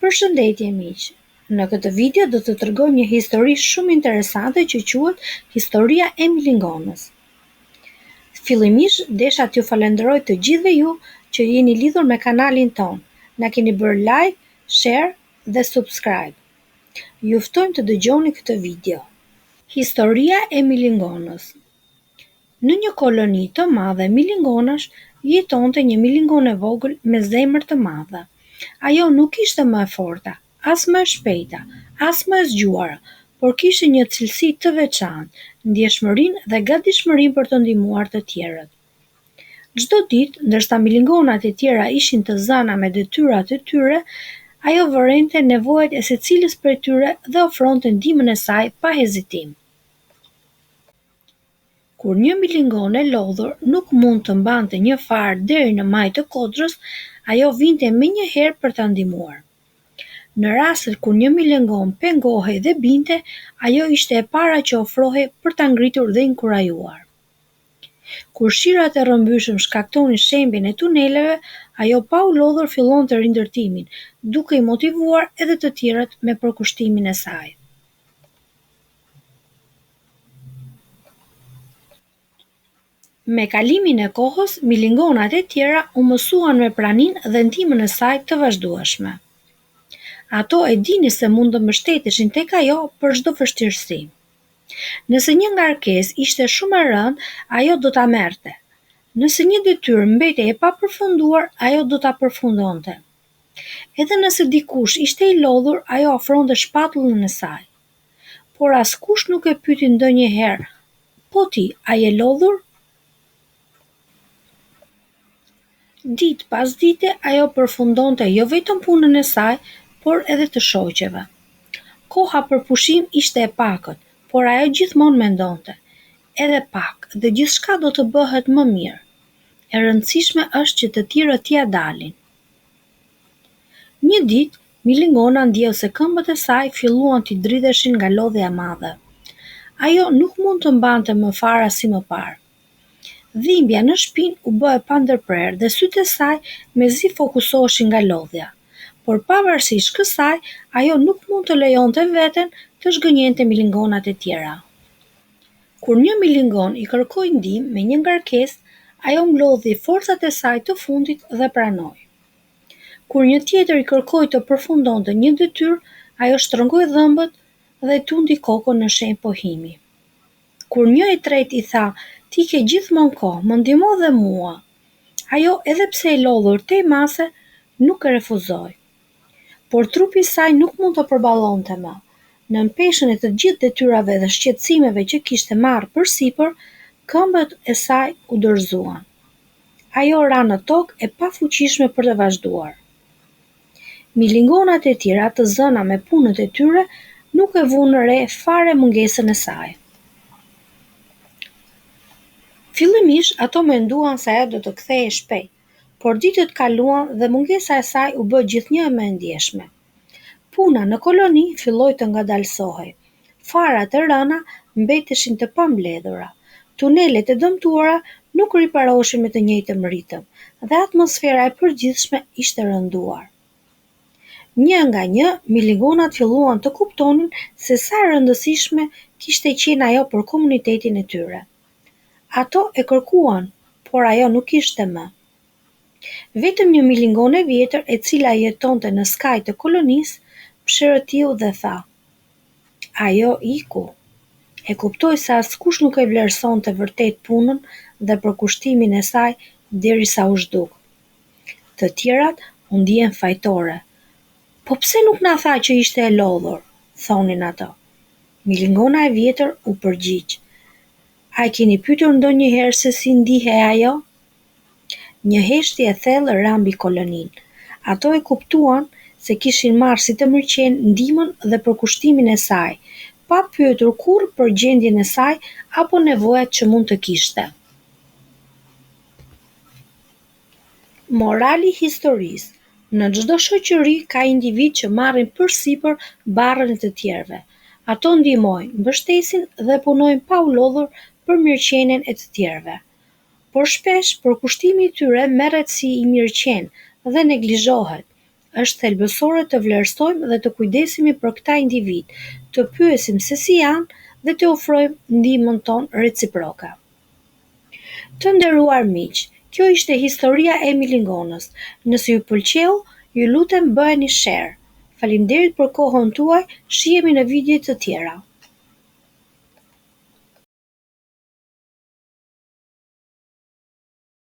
Përshëndetje miq! Në këtë video do të tregoj një histori shumë interesante që quhet Historia e Milingonës. Fillimisht desha t'ju falenderoj të gjithëve ju që jeni lidhur me kanalin tonë, na keni bërë like, share dhe subscribe. Ju ftojmë të dëgjoni këtë video. Historia e Milingonës Në një koloni të madhe milingonash jetonte një milingonë e vogël me zemër të madhe. Ajo nuk ishte më e forta, as më e shpejta, as më e zgjuara, por kishte një cilësi të veçantë, ndjeshmërinë dhe gatishmërinë për të ndihmuar të tjerët. Çdo ditë, ndërsa milingonat e tjera ishin të zëna me detyrat e tyre, ajo vërente nevojat e secilës prej tyre dhe ofronte ndihmën e saj pa hezitim. Kur një milingonë e lodhur nuk mund të mbante një farë deri në majë të kodrës, ajo vinte menjëherë për ta ndihmuar. Në rastet kur një milingonë pengohej dhe binte, ajo ishte e para që ofrohej për ta ngritur dhe inkurajuar. Kur shirat e rrëmbyeshëm shkaktonin shembjen e tuneleve, ajo pa u lodhur fillonte rindërtimin, duke i motivuar edhe të tjerët me përkushtimin e saj. Me kalimin e kohës, milingonat e tjera u mësuan me praninë dhe ndihmën e saj të vazhdueshme. Ato e dinin se mund të mbështeteshin tek ajo për çdo vështirësi. Nëse një ngarkesë ishte shumë e rëndë, ajo do ta merrte. Nëse një detyrë mbetej e papërfunduar, ajo do ta përfundonte. Edhe nëse dikush ishte i lodhur, ajo ofronte shpatullën e saj. Por askush nuk e pyeti ndonjëherë, Po ti, a je lodhur? Ditë pas dite ajo përfundonte jo vetëm punën e saj, por edhe të shoqeve. Koha për pushim ishte e pakët, por ajo gjithmonë mendonte, Edhe pak dhe gjithçka do të bëhet më mirë. E rëndësishme është që të tjerët t'ia dalin. Një ditë, Milingona ndjeu se këmbët e saj filluan t'i dridheshin nga lodhja e madhe. Ajo nuk mund të mbante më fara si më parë. Dhimbja në shpinë u bë e pandërprerë dhe sytë e saj mezi fokusoheshin nga lodhja. Por pavarësisht kësaj, ajo nuk mund të lejonte veten të zhgënjente milingonat e tjera. Kur një milingonë i kërkoi ndihmë me një ngarkesë, ajo mblodhi forcat e saj të fundit dhe pranoi. Kur një tjetër i kërkoi të përfundonte një detyrë, ajo shtrëngoi dhëmbët dhe tundi kokën në shenjë pohimi. Kur një i tretë i tha, Ti ke gjithmonë kohë, më ndihmo dhe mua, ajo edhe pse e lodhur tej mase, nuk e refuzoi. Por trupi i saj nuk mund të përballonte më. Nën peshën e të gjithë detyrave dhe shqetësimeve që kishte marrë përsipër, këmbët e saj u dorëzuan. Ajo ra në tokë e pafuqishme për të vazhduar. Milingonat e tjera të zëna me punët e tyre nuk e vunë re fare mungesën e saj. Fillimisht ato menduan se ajo do të kthehej shpejt, por ditët kaluan dhe mungesa e saj u bë gjithnjë e më e ndjeshme. Puna në koloni filloi të ngadalësohej. Farat e rëna mbeteshin të pambledhura, tunelet e dëmtuara nuk riparoheshin me të njëjtin ritëm dhe atmosfera e përgjithshme ishte rënduar. Një nga një, milingonat filluan të kuptonin se sa e rëndësishme kishte qenë ajo për komunitetin e tyre. Ato e kërkuan, por ajo nuk ishte më. Vetëm një milingonë e vjetër, e cila jetonte në skaj të kolonisë, psherëtiu dhe tha, Ajo iku. E kuptoi se askush nuk e vlerësonte vërtet punën dhe përkushtimin e saj derisa u zhduk. Të tjerat u ndien fajtore. Po pse nuk na tha që ishte e lodhur? thonin ato. Milingona e vjetër u përgjigj, A e keni pyetur ndonjëherë se si ndihej ajo? Një heshtje e thellë ra mbi koloninë. Ato e kuptuan se kishin marrë si të mirëqenë ndihmën dhe përkushtimin e saj, pa pyetur kurrë për gjendjen e saj apo nevojat që mund të kishte. Morali i historisë, Në çdo shoqëri ka individë që marrin përsipër barrën e të tjerëve. Ato ndihmojnë, mbështesin dhe punojnë pa u lodhur për mirëqenien e të tjerëve. Por shpesh, përkushtimi i tyre merret si i mirëqenë dhe neglizhohet. Është thelbësore të vlerësojmë dhe të kujdesemi për këta individë, të pyesim se si janë dhe të ofrojmë ndihmën tonë reciproke. Të nderuar miq, kjo ishte historia e Milingonës. Nëse ju pëlqeu, ju lutem bëjeni share. Faleminderit për kohën tuaj, shihemi në video të tjera.